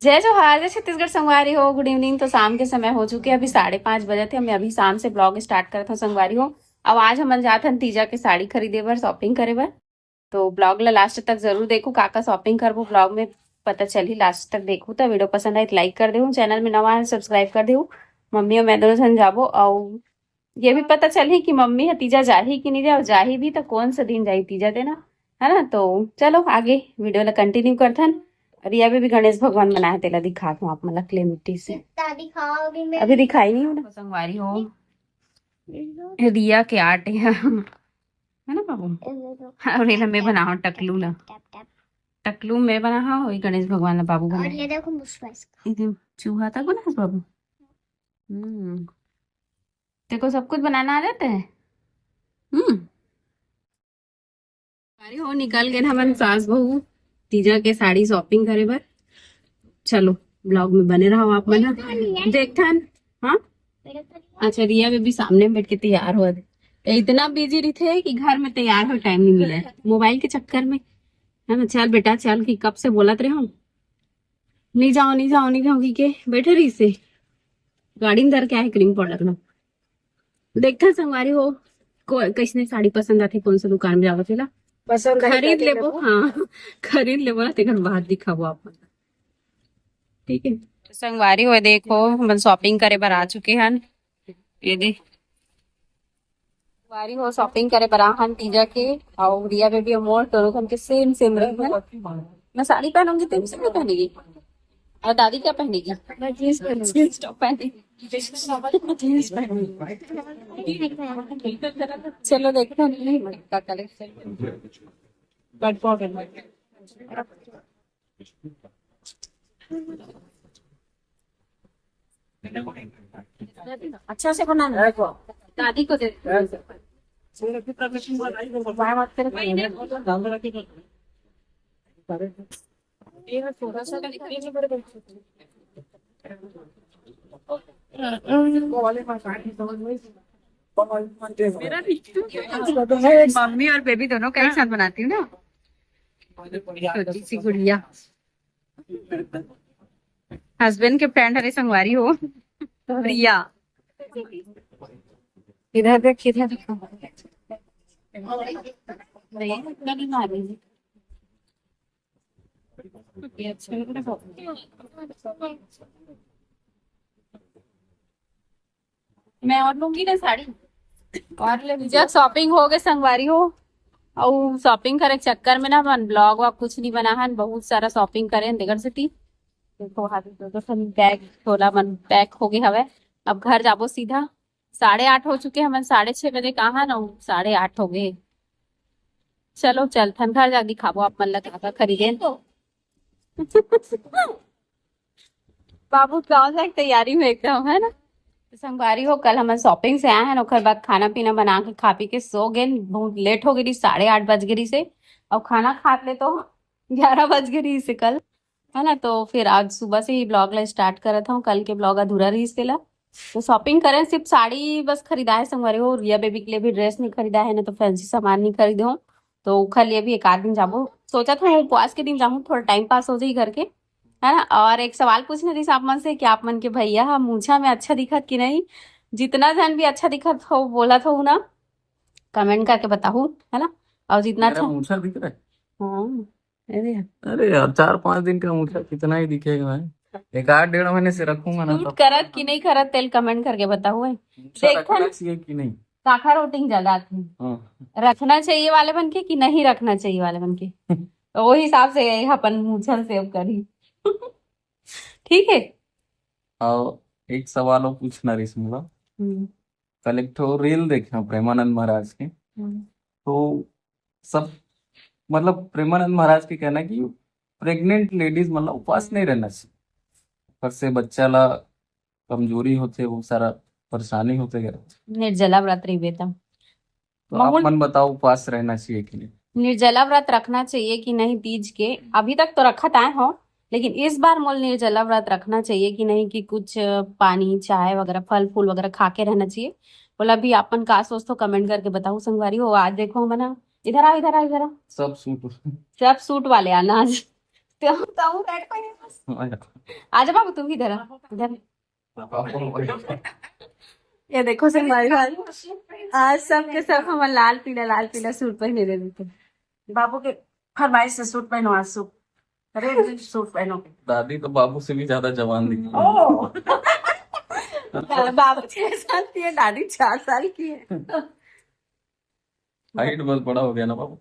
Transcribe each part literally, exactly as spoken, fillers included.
जय जोहार, जय छत्तीसगढ़ संगवारी हो। गुड इवनिंग। तो शाम के समय हो चुके, अभी साढ़े पाँच बजे थे। मैं अभी शाम से ब्लॉग स्टार्ट करत हूँ संगवारी हो। अब आज हमन जात हन तीजा के साड़ी खरीदे बर, शॉपिंग करे बर। तो ब्लॉग ला लास्ट तक जरूर देखू, का का शॉपिंग करबो ब्लॉग में पता चलही। लास्ट तक देखू तो वीडियो पसंद आए तो लाइक कर देहू, चैनल में नवा है सब्सक्राइब कर देहू। मम्मी और मैं दोनों झन जाबो। और ये भी पता चलही कि मम्मी ह तीजा जाही कि नहीं जाही, जाही भी तो कौन सा दिन जाही तीजा देना, है ना। तो चलो आगे वीडियो ला कंटिन्यू करथन। रिया बेबी गणेश भगवान बनाए हे, तेला दिखात हूँ आप मन ला क्ले मिट्टी से। अभी दिखाई नहीं हो ना संगवारी हो, रिया के आर्ट है, है ना बाबू? और ये ला मैं बनाहूँ टकलू ला, टकलू मैं बनाहूँ, वही गणेश भगवान ला बाबू बनाए। ये देखो मुस्कुरा इसका। ये चूहा था गणेश बाबू। हम्म, तेरे को सब कुछ बनाना आ जाता है? हम्म। अरे हो, निकल गए हमन सास बहू तीजा के साड़ी शॉपिंग करे बर। चलो ब्लॉग में बने रहो आप मन ह। देखथन। हाँ, अच्छा, रिया बेबी सामने में बैठ के तैयार हो। ये इतना बिजी रहिथे कि घर में तैयार हो टाइम नहीं मिले मोबाइल के चक्कर में, है ना। चल बेटा चल, कि कब से बोलत रहे हो, नहीं जाओ नहीं जाओ नहीं जाओ कि के बैठे रहिसे। गाड़ी में धर के आए क्रीम पाउडर ला। देखथन संगवारी हो, को कैसने साड़ी पसंद आथे, कौन सा दुकान में जाबो तेला पसंद आही खरीद लेबो। हाँ, खरीद लेबो ना, तेकर बाद दिखाबो आप मन। ठीक है संगवारी हो, देखो हमन शॉपिंग करे बर आ चुके हन। ये दे संगवारी हो, शॉपिंग करे बर आ हन तीजा के। और रिया बेबी और मोर दोनों झन के सेम सेम रंग है। मैं साड़ी पहनूंगी, तुम साड़ी पहनेगी। और दादी क्या पहनेगी? मैं जींस पहनूंगी। जींस टॉप पहनेगी। जींस पहनूंगी। चलो देखते हैं का कलेक्शन। अच्छा से बनाना। दादी को दे। बाय मत करे। ये थोड़ा सा मेरा रिश्तू क्या है? मम्मी और बेबी दोनों का एक साथ बनाती हूँ ना। छोटी सी गुड़िया। हस्बैंड के फ्रेंड हरे संगवारी हो, रिया। इधर देख, इधर देख। मैं और लूंगी ना साड़ी। और ले जब शॉपिंग हो गए संगवारी हो, और शॉपिंग करे के चक्कर में ना अपन ब्लॉग वॉग कुछ नहीं बना हन, बहुत सारा शॉपिंग करे हन तेकर सेती। देखो हाथ में दो ठन बैग, झोला मन पैक हो गए हवे। अब घर जाबो सीधा। साढ़े आठ हो चुके हमन, साढ़े छह बजे कहा ना, साढ़े आठ हो गए। चलो चलथन घर, जा दिखाबो आप मन ला का का खरीदे। बाबू गाँव जाए के तैयारी में एकदम, है ना। तो संगवारी हो, कल हमन शॉपिंग से आए हैं, ओकर बाद खाना पीना बना के खा पी के सो गए। बहुत लेट हो गई, साढ़े आठ बज गई से, और खाना खात ले तो ग्यारह बज गई से कल, है ना। तो फिर आज सुबह से ही ब्लॉग ला स्टार्ट करत हूँ, कल के ब्लॉग अधूरा रही तेला। तो शॉपिंग करें, सिर्फ साड़ी बस खरीदा है संगवारी हो, रिया बेबी के लिए भी ड्रेस नहीं खरीदा है ना, तो फैंसी सामान नहीं खरीदे हूँ। तो ओखर लिए भी एक आध दिन जाबो, सोचत हूँ उपवास के दिन जाऊँ, थोड़ा टाइम पास हो जाई घर के, है ना। और एक सवाल पूछना रहिस आप मन से कि आप मन के भैया हा मूछा में अच्छा दिखत कि नहीं। जितना झन भी अच्छा दिखत हो बोलत हो ना, कमेंट करके बताहू, है ना। और जितना मेरा अच्छा मूछा दिख रहा है। हाँ, अरे यार। अरे यार, चार पांच दिन का मूछा कितना ही दिखेगा भाई। एक आध डेढ़ महीने से रखूंगा ना, सूट तब करत कि नहीं करत, तेल कमेंट करके बताहू। है मूछा देखथन रखना चाहिए कि नहीं? काखर वोटिंग जगात हूँ। हाँ। रखना चाहिए वाले मन के कि नहीं रखना चाहिए वाले मन के, तो वो हिसाब से अपन मूछा सेव करी। ठीक है। और एक सवाल और पूछना रहिस मोला। हम्म। कल एक ठो रील देखे हूँ प्रेमानंद महाराज के। हम्म। तो सब, मतलब, प्रेमानंद महाराज के कहना कि प्रेग्नेंट लेडीज, मतलब, उपवास नहीं रहना चाहिए, पर से बच्चा ला कमजोरी होते, वो सारा परेशानी होते गया। निर्जला व्रत रहिबे त। तो आप मन बताओ, उपवास रहना चाहिए कि नहीं? निर्जला व्रत रखना चाहिए कि नहीं तीज के? अभी तक तो रखत आए हो, लेकिन इस बार मोल निर्जला व्रत रखना चाहिए कि नहीं, कि कुछ पानी, चाय वगैरह, फल फूल वगैरह खा के रहना चाहिए? बोला, अभी आप मन का सोचथो, कमेंट करके बताओ संगवारी हो। आज देखो हमन ह, इधर आओ, इधर आओ, इधर आओ। सब सूट। सब सूट वाले आना आज। तो हम रेड पहने बस। आजा बाबू, तुम भी इधर आ, इधर। ये देखो संगवारी भाई, आज सबके सब हमर लाल पीला, लाल पीला सूट पहने रहे थे। बाबू के फरमाइश से सूट पहनो आज, सूट, रेड रेड सूट पहनो। दादी तो बाबू से भी ज्यादा जवान दिखती है। ओ। बाबू छह साल की है, दादी चार साल की है। हाइट बस बड़ा हो गया ना बाबू।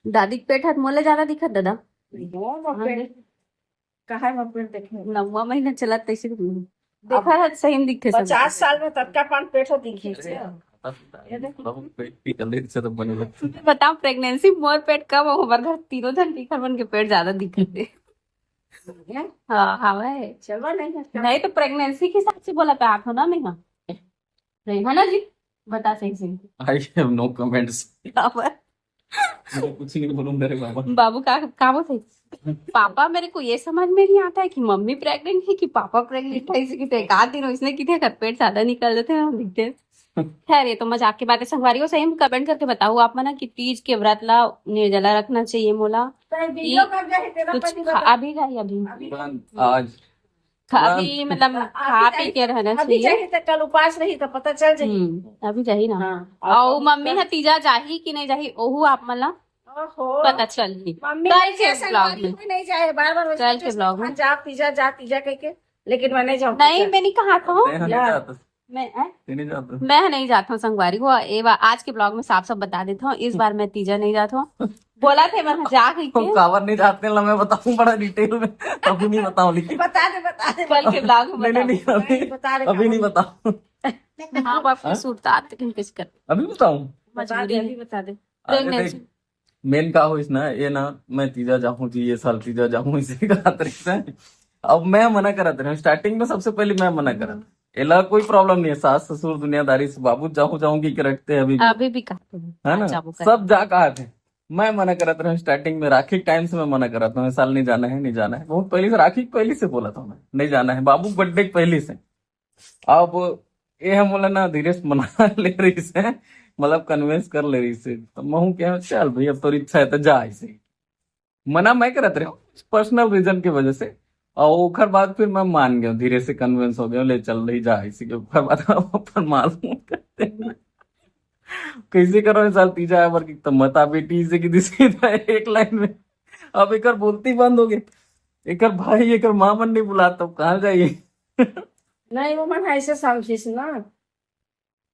दादी के पेट हाथ मोले ज्यादा दिखत दादा। वो मोर पेट, कहाँ है मोर पेट देखे? नौवा महीना चलत तैसे देखा है, सही में दिखते सब। पचास साल में ततका पान पेट हो दिखे से। ये देखो। बाबू पेट की कलर से तो बने लगते। बताओ, प्रेगनेंसी मोर पेट कम हो, हमारे घर तीनों जन की घर बन के पेट ज्यादा दिखते। हाँ, हाँ भाई। चलो नहीं है। नहीं तो प्रेगनेंसी के हिसाब से बोला पे आप हो ना, मैं हाँ। नहीं है ना जी, बता सही से। I have no comments। बाबा। मैं कुछ नहीं बोलूंगा रे बाबा। बाबू का, का बोलते? पापा, मेरे को ये समझ में नहीं आता है कि मम्मी प्रेग्नेंट है कि पापा प्रेग्नेंट है। इसे कितने एक आध दिन इसने कितने कर पेट ज्यादा निकल जाते हैं, हम दिखते हैं। खैर, ये तो मजाक की बात है संगवारी हो। सही में कमेंट करके बताओ आप मना कि तीज के व्रत ला निर्जला रखना चाहिए मोला। तो ये वीडियो कर दे, तेरा कुछ पति खा, बता। अभी जाइए अभी। अभी। तुरंत आज। खा, अभी मतलब खा पी के रहना चाहिए। अभी जाही तो कल उपास रही तो पता चल जाही। हम्म, अभी जाही ना। हाँ। और मम्मी ह तीजा जाही कि नहीं जाही, ओहू आप मन ला पता चलही। मम्मी कल के ब्लॉग में। नहीं जाए, बार बार कल के ब्लॉग में। जा तीजा, जा तीजा कह के, लेकिन मैं नहीं जाऊँ। नहीं, मैं नहीं कहा था। मैं, मैं नहीं जाता। मैं नहीं जाता। मैं नहीं जाता हूँ संगवारी हो। ए बा-, आज के ब्लॉग में साफ साफ बता देता हूँ, इस बार मैं तीजा नहीं जाता हूँ। बोला थे मैं जा कह के। काबर नहीं जाते ला मैं बताऊँ बड़ा डिटेल में। अभी नहीं बताऊँ लेकिन। बता दे, बता दे। कल के ब्लॉग में नहीं, नहीं, नहीं, अभी, बता दे, अभी नहीं बताऊँ। माँ बाप के सूरत आते हैं, किस कर। अभी बताऊँ? मजबूरी है। अभी बता दे। प्रेगनेंसी। मेन का होइस ना, ये ना, मैं तीजा जाहूँ जी, ये साल तीजा जाहूँ, इसे कहत रहिस है। अब मैं मना करत रहे हूँ, स्टार्टिंग में सबसे पहले मैं मना करत। एला कोई प्रॉब्लम नहीं है, सास ससुर दुनियादारी से बाबू जाहूँ जाहूँ की रखते हैं अभी भी। अभी भी कहते हैं, है ना? सब जा कहा थे। मैं मना करत रहे हूँ स्टार्टिंग में, राखी टाइम से मैं मना करत हूँ, इस साल नहीं जाना है, नहीं जाना है। बहुत पहले से, राखी पहले से बोला था मैं, नहीं जाना है, बाबू बर्थडे पहले से। अब ये हम बोला ना, धीरे से मना ले रहिस है, मतलब कन्विंस कर ले रहिस है। तो महू क्या, चल भाई, अब तोर इच्छा है तो जा ऐसे। मना मैं करत रहे हूँ पर्सनल रीजन की वजह से, और ओखर बाद फिर मैं मान गया, धीरे से कन्विंस हो गया, ले चल रही जा ऐसे के। ओखर बाद हम अपन मालूम करते हैं। कैसे करो इस साल तीजा है, वर्क तो मता बेटी इसे की दिस एक लाइन में। अब एकर बोलती बंद हो गई, एकर भाई एकर माँ मन नहीं बुलाता, कहाँ जाइए? नहीं, वो मन ऐसे समझिस ना,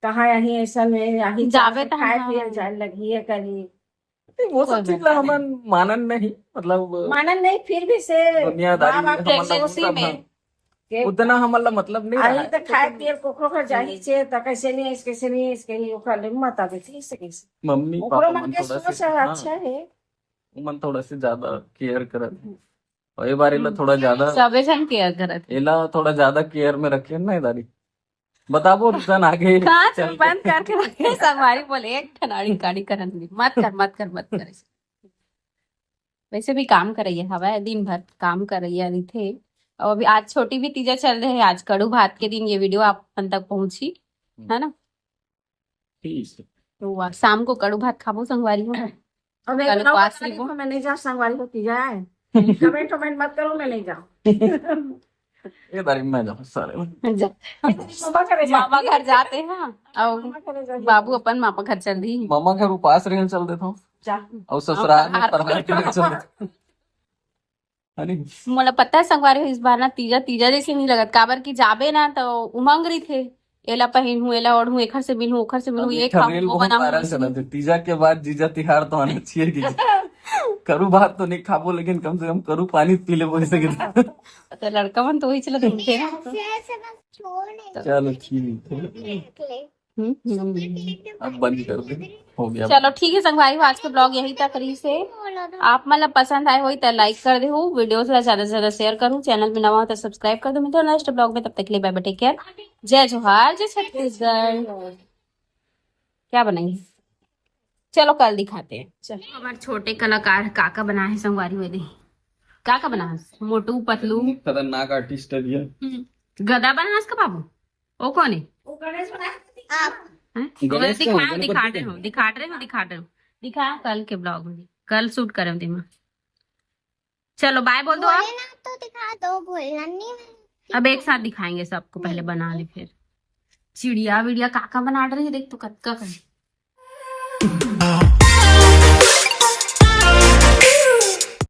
कहाँ यही ऐसा में यही जाबे तो खाए पिए जाए लगी है कहीं। नहीं, वो सब चीज ला हमन मानन नहीं, मतलब मानन नहीं, फिर भी से दुनियादारी हमन ला प्रेगनेंसी में उतना हमन ला मतलब नहीं रहा है। तो खाए पिए कोखरो घर जाही छे, तो कैसे नहीं, इसके से नहीं, इसके ही ओखर ले मत आवे, ठीक से कैसे। मम्मी पापा मन थोड़ा से, हाँ, अच्छा है। उमन थोड़ा से ज्यादा केयर करत हे। और ये बार एला थोड़ा ज्यादा सबे झन केयर करत हे। एला थोड़ा ज्यादा केयर में रखे ना दादी। बताबो रिजन आगे। कांच बंद करके रखे, संगवारी बोले, "एक ठन आड़ी काड़ी करन दे। मत कर, मत कर, मत कर।" वैसे भी काम करैया हवय, दिन भर काम करैया रहिथे। और अभी आज छोटी भी तीजा चल रहे है, आज कड़ू भात के दिन ये वीडियो आप मन तक पहुंची, है ना? ठीक है। तो वा-, शाम को कड़ू भात खाबो संगवारी हो। अब एक कल उपवास रहिबो। मैं नहीं जाऊँ संगवारी हो, तीजा है। कमेंट, कमेंट मत करो, मैं नहीं जाऊँ। ये तारीफ मैं जाऊँ सारे में। जा। मामा घर जाते हैं, और मामा घर जाते। बाबू अपन मामा घर चल दी। मामा घर उपास रहन चल देता हूँ। जा। और ससुराल में फरहार करके चल देता हूँ। अरे। मोला पता है संगवारी हो, इस बार ना तीजा, तीजा जैसे नहीं लगत, काबर कि जाबे ना तो उमंग रहिथे, एला पहिनहूं, एला ओढ़हूं, एखर से मिलहूं, ओखर से मिलहूं, ये खाहूं, वो बनाहूं। तीजा के बाद जीजा तिहार तो आना चाहिए कि करू भात तो नहीं खाबो, लेकिन कम से कम करू पानी पी लेबो, ऐसे कि तो लड़का मन तो वही चला ढूंढते हैं। चलो ठीक है। हम्म, हम्म। अब बंद कर दे, हो गया। चलो ठीक है संगवारी हो, आज के ब्लॉग यही तक रही से। आप मन ला पसंद आए होई त लाइक कर देहू, वीडियोस ला ज्यादा से ज्यादा शेयर करू, चैनल में नवा हो त सब्सक्राइब कर दो। मिलते हैं नेक्स्ट ब्लॉग में, तब तक के लिए बाय बाय, टेक केयर, जय जोहार, जय छत्तीसगढ़। क्या बनाएंगे, चलो कल दिखाते हैं। चलो हमारे छोटे कलाकार का का बना है संगवारी हो दे, का का बना है, मोटू पतलू। खतरनाक आर्टिस्ट है भैया। हम्म, गदा बना है इसका बाबू। वो कौन है? वो गणेश बना है। हैं? गणेश कौन? दिखा, गणपति दिखा रहे हो, दिखा रहे हो, दिखा रहे हो, दिखा कल के ब्लॉग में, कल शूट करे दिमा। चलो बाय बोल दो आप। भोलेनाथ तो दिखा दो, भोलेनाथ नहीं है। अब एक साथ दिखाएंगे सबको, पहले बना ले फिर। चिड़िया विड़िया काका बना रही है, देख तो कतका का है।